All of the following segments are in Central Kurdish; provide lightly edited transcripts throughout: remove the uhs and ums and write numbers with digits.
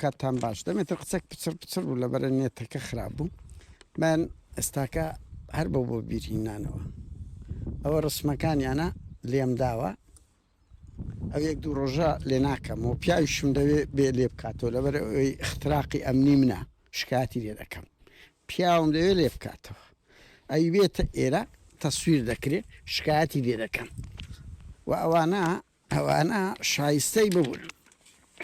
کاتتان باش دەمێتر قسەک پچڕ پچڕ بوو لەبەرە نێتەکە خراپ بوو من ئێستاکە هەر بۆ بۆ بیرهینانەوە ئەوە ڕسمەکانیانە لێم داوە ئەو یەک دوو ڕۆژە لێ ناکەم و پیاویشم دەوێ بێ لێ بکاتەوە لەبەر ئەوەی اختراقی ئەمنی منە شکاتی لێ دەکەم پیاوم دەوێ لێ بکاتەوە ئەی بێتە ئێرە تەسویر دەکرێ شکایەتی لێ دەکەم و ئەوانە ئەوانە شایستەی ببوون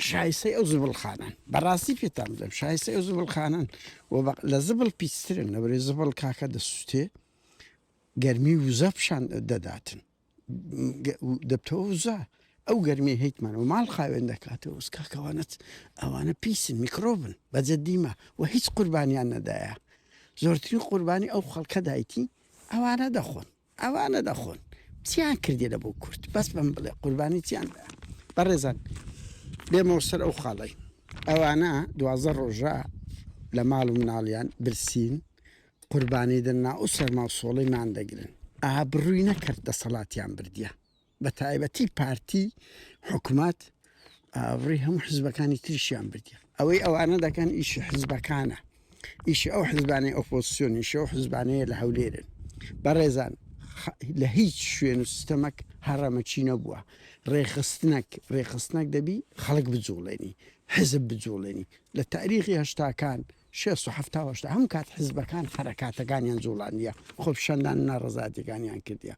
شایستەی ئەو زبڵخانەن بەڕاستی پێتان بڵێم شایستەی ئەو زبڵخانەن و لە زبڵ پیسترن لەبەرەی زبڵ کاکە دەسووتێ گەرمی وزە پیشان دەداتن دەبتەوە وزە ئەو گەرمی هەیتمان و ماڵ خاوێن دەکاتەوە کاکەوانەت ئەوانە پیسن میکرۆبن بەجددیمە و هیچ قوربانیان نەدایە زۆرترین قوربانی ئەو خەڵکە دایتی ئەوانە دەخۆن ئەوانە دەخۆن چیان کردی لە بۆ کورد بەس بەم بڵێ قوربانی چیان دا بەڕێزان بێمەوە سەر ئەو خاڵی ئەوانە دوازە ڕۆژە لە ماڵ و مناڵیان برسین قوربانی دەنا و سەرما و سۆڵی مان دەگرن ئابڕووی نەکرد دەسەڵاتیان بردیە بە تایبەتی پارتی حکومەت ئاوڕی هەموو حزبەکانی تریشیان بردیە ئەوەی ئەوانە دەکەن ئیشی حزبەکانە ئیشی ئەو حزبانەی ئۆپۆزسیۆن ئیشی ئەو حزبانەیە لە هەولێرن بەڕێزان لە هیچ شوێن و سیستەمەک هەڕەمەکی نەبووە ڕێخستنەک ڕێخستنەک دەبی خەڵک بجوڵێنی حزب بجوڵێنی لە تاریخی هەشتاکان شێست و حەفتا و هەشتا هەموو کات حزبەکان حەرەکاتەکانیان جوڵاندیە خۆپیشاندان و ناڕەزایەتیەکانیان کردیە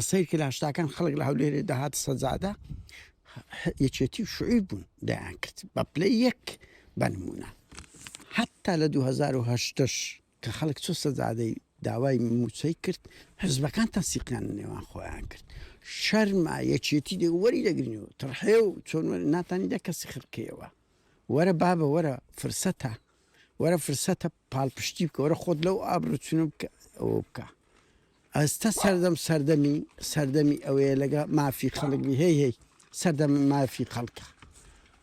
سەیر کە لە هەشتاکان خەڵک لە هەولێرێ دەهات سەجادە یەکێتی و شوعی بوون دەیان کرد بە پلەی یەک بە نمونە حتا لە 2010 کە خەڵک چۆ سەجادەی داوای موچەی کرد حزبەکان تەنسیقیان لە نێوان خۆیان کرد شەرمە یەکێتی دێ وەری دەگرین و تڕحێ و چۆن ناتانی دە کەسی خڕکەیەوە وەرە بابە وەرە فرسەتە وەرە فرسەتە پاڵپشتی بکە وەرە خۆت لەو ئابروچونە بکە ئەوە بکە ئەستا سەردەم سەردەمی سەردەمی ئەوەیە لەگە مافی خەڵک بی هەی هەی سەردەم مافی خەڵکە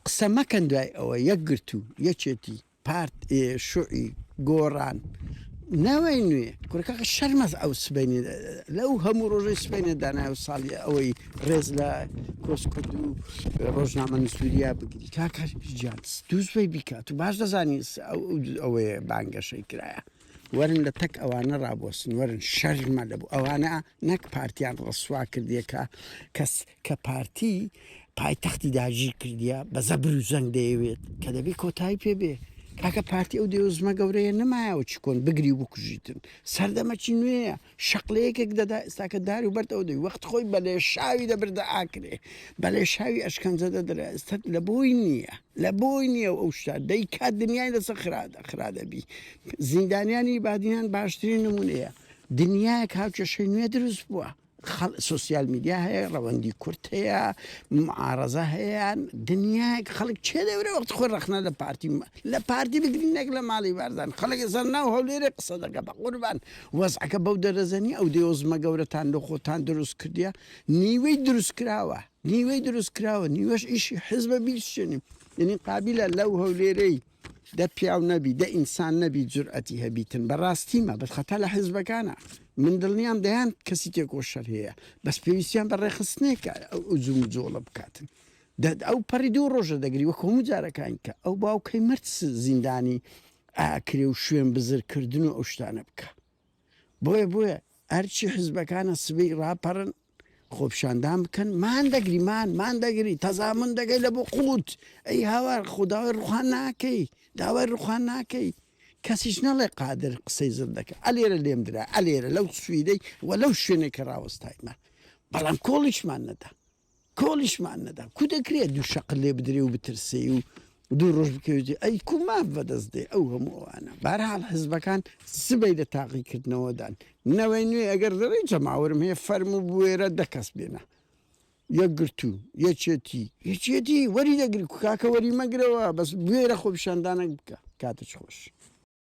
قسە مەکەن دوای ئەوە یەکگرتوو یەکێتی پارت شوعی گۆڕان نەوەی نوێ کورە کاکە شەرمە ئەو سبەینێ لەو هەموو ڕۆژەی سبەینێ دانای و ساڵی ئەوەی ڕێز لە کۆسکرد و ڕۆژنامە نووسوریا بگری کاکە گیان دووزبەی بیکات و باش دەزانی ئەوەیە بانگەشەی کرایە وەرن لە تەک ئەوانە ڕابوەستن وەرن شەرمە لە بۆ ئەوانە نەک پارتیان ڕسوا کردیە کە کەس کە پارتی پایتەختی داگیر کردیە بە زەبر و زەنگ دەیەوێت کە دەبێ کۆتایی پێ بێ کاکە پارتی ئەو دێوزمە گەورەیە نەمایەوە چ کۆن بگری و بکوژیتن سەردەمەکی نوێیە شەق لە یەکێک دەدا ئێستاکە دار و بەرد ئەو دەی وەخت خۆی بە لێشاوی دەبردە ئاکرێ بە لێشاوی ئەشکەنجە دەدرا ئێستا لە بۆی نییە لە بۆی نییە ئەو شتە دەیکات دنیای لەسەر خرادە خرادەبی زیندانیانی بادینان باشترین نمونەیە دنیایەک هاوکێشەی نوێ دروست بووە سۆسیال میدیا هەیە ڕەوەندی کورت هەیە معارەزە هەیە دنیایەک خەڵک چێ دەورە وەخت خۆی ڕەخنە لە پارتی لە پارتی بگرین نەک لە ماڵی بارزان خەڵک ئێستا ناو هەولێرێ قسە دەکە بە قوربان وەزعەکە بەو دەرەجە نیە ئەو دێوزمە گەورەتان لۆ خۆتان دروست کردیە نیوەی دروست کراوە نیوەی دروست کراوە نیوەش ئیشی حزبە بیرشێنی یعنی قابلە لەو هەولێرەی دە پیاو نەبی دە ئینسان نەبی جورئەتی هەبیتن بەڕاستیمە بەس خەتا لە حزبەکانە من دڵنیام دەیان کەسی تێکۆشەر هەیە بەس پێویستیان بە ڕێکخستنێکە ئەو جموجۆڵە بکاتن ئەو پەڕی دوو ڕۆژە دەگری وەک هەموو جارەکان کە ئەو باوکەی مرد زیندانی ئاکرێ و شوێن بزرکردن و ئەو شتانە بکە بۆیە بۆیە هەرچی حزبەکانە سبەی ڕاپەڕن خۆپیشاندان بکەن مان دەگری مان مان دەگری تەزامن دەگەی لە بۆ قوت ئەی هاوار خوداوای ڕوخان ناکەی داوای ڕوخان ناکەی کەسیش نەڵێ قادر قسەی زل دەکە ئەلێرە لێم درا ئەلێرە لەو سویدەی و لەو شوێنێک کە ڕاوەستایمە بەڵام کۆڵیشمان نەدا کۆڵیشمان نەدا کو دەکرێت دوو شەقت لێ بدرێ و بترسێی و دوو ڕۆژ بکەوێتی ئەی کو ماف بەدەست دێ ئەو هەموو ئەوانە بارحاڵ حزبەکان سبەی لە تاقیکردنەوەدان نەوەی نوێ ئەگەر دەڵێی جەماوەرم هەیە فەرموو بوێرە دە کەس بێنە یەکگرتوو یەکێتی یەکێتی وەری دەگری کو کاکە وەری مەگرەوە بەس بوێرە خۆپیشاندانێک بکە کاتت خۆش.